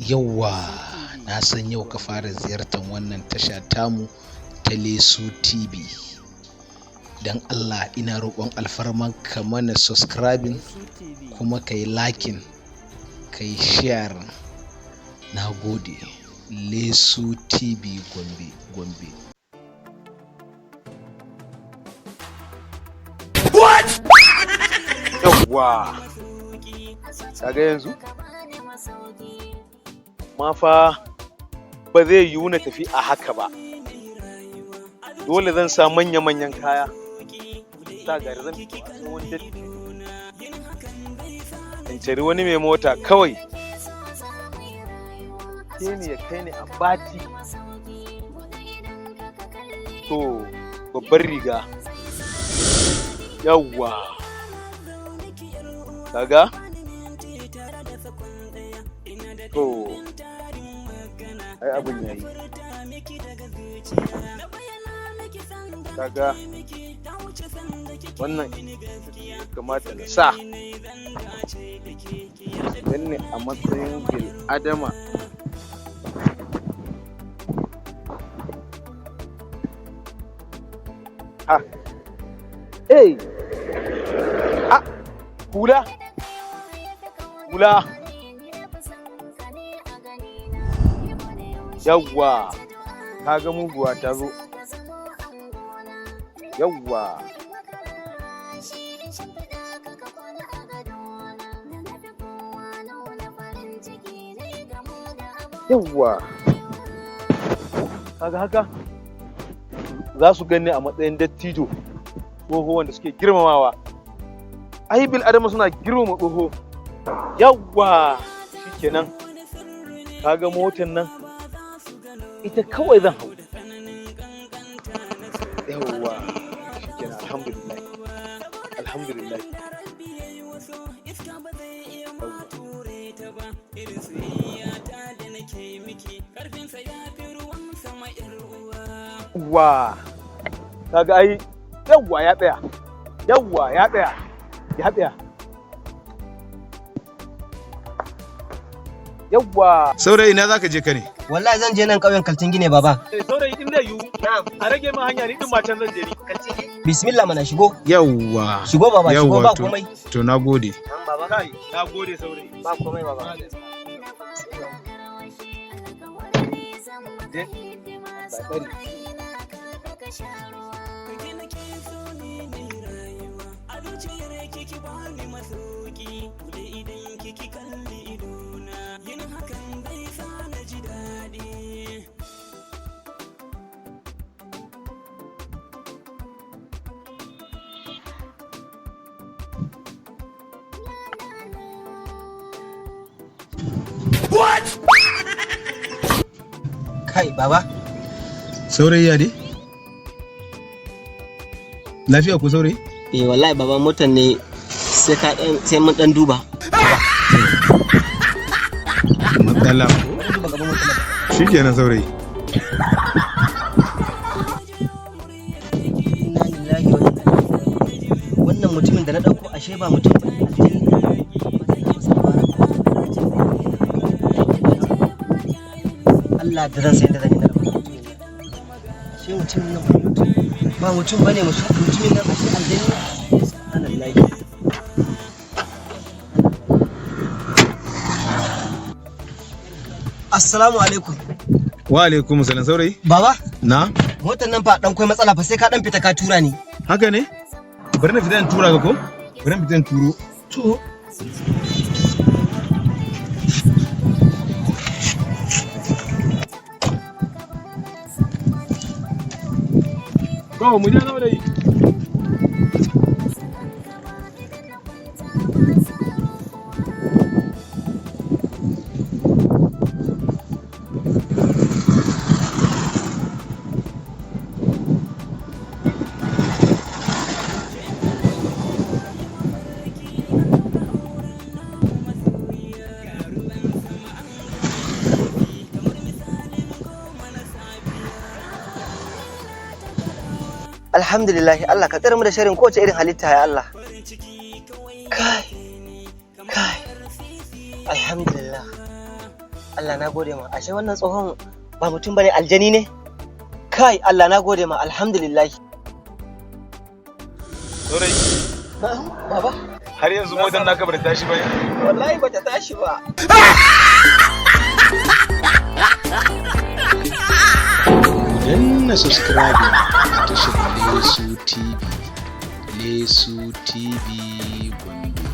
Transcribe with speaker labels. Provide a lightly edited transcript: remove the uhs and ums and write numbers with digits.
Speaker 1: Yauwa, na san yau ka fara ziyartar wannan tasha tamu ta Lesu TV. Don Allah ina roƙon alfarman ka mana subscribing kuma ka yi liking, ka yi sharing. Na gode. Lesu TV Gombe, Gombe.
Speaker 2: Yawwa, kaga yanzu ma fa ba zai yiwu na tafi a haka ba. Dole zan sa manya-manyan kaya, sa gari zan fito a tsohon dattijo, in cari wani mai mota kawai ke ne ya kai ni a bati. To, babbar riga, yawwa, kaga to ai abun yayi. Kaga wannan kamata na sa ganni a matsayin bil adama. Ha, eh, ah, hula, hula, yawwa, kaga muguwa ta zo. Yawwa, yawwa, kaga haka za su ganni a matsayin dattijo tsoho wanda suke girmamawa. Ai bil adama suna girmama tsoho. Yawwa, shikenan, kaga motan nan ita kawai zan hau. Yawwa, shikenan, alhamdulillah, alhamdulillah. Yawwa, kaga ai, yawwa, ya tsaya, yawwa, ya tsaya, ya tsaya, yawwa.
Speaker 3: Saurayi, ina zaka je ka ne?
Speaker 4: Wallahi zan je nan ƙauyen Kaltingi ne, baba.
Speaker 2: Saurayi, in zai yiwu a rage min hanya, ni din ma can zan je ni.
Speaker 4: Bismillah mana, shigo.
Speaker 3: Yawwa.
Speaker 4: Shigo baba, shigo.
Speaker 3: Yawwa,
Speaker 4: ba
Speaker 3: to-
Speaker 4: komai.
Speaker 3: To, na gode.
Speaker 4: Baba.
Speaker 2: Kai, na gode saurayi.
Speaker 4: Ba komai baba.
Speaker 2: Je. Ba tsari.
Speaker 4: Kai baba.
Speaker 3: Saurayi, ya dai? Lafiya ko saurayi?
Speaker 4: Eh wallahi baba, motar ne sai ka dan sai mun dan duba.
Speaker 3: Matsala.
Speaker 4: Duba gaban motar nan.
Speaker 3: Shikenan saurayi.
Speaker 4: Inna lillahi wa inna ilaihi raji'un. Wannan mutumin da na dauko ashe ba mutum bane, aljini ne. Allah da zan san da zan yi na rabu da mutumin nan. Ashe mutumin nan ba mutum ba mutum bane, mutumin nan ashe aljini ne. Subhanallahi. Assalamu alaikum.
Speaker 3: Wa alaikum salam saurayi.
Speaker 4: Baba,
Speaker 3: Na?
Speaker 4: motar nan fa dan kwai matsala fa, sai ka dan fita ka tura ni.
Speaker 3: Haka ne? Bari na fita in tura ka ko? Bari na fita in turo.
Speaker 4: To.
Speaker 2: Go, mu je saurayi.
Speaker 4: Alhamdulillah, Allah ka tsare mu da sharrin kowace irin halitta ya Allah. Kai, kai, alhamdulillah. Allah na gode ma. Ashe wannan tsohon ba mutum bane, aljani ne. Kai, Allah na gode ma, alhamdulillah.
Speaker 3: Saurayi,
Speaker 4: Na'am, baba.
Speaker 3: har yanzu motar naka bata tashi ba ne?
Speaker 4: Wallahi bata tashi ba.
Speaker 1: Ku danna subscribing a tashar Lesu TV. Lesu TV Gombe.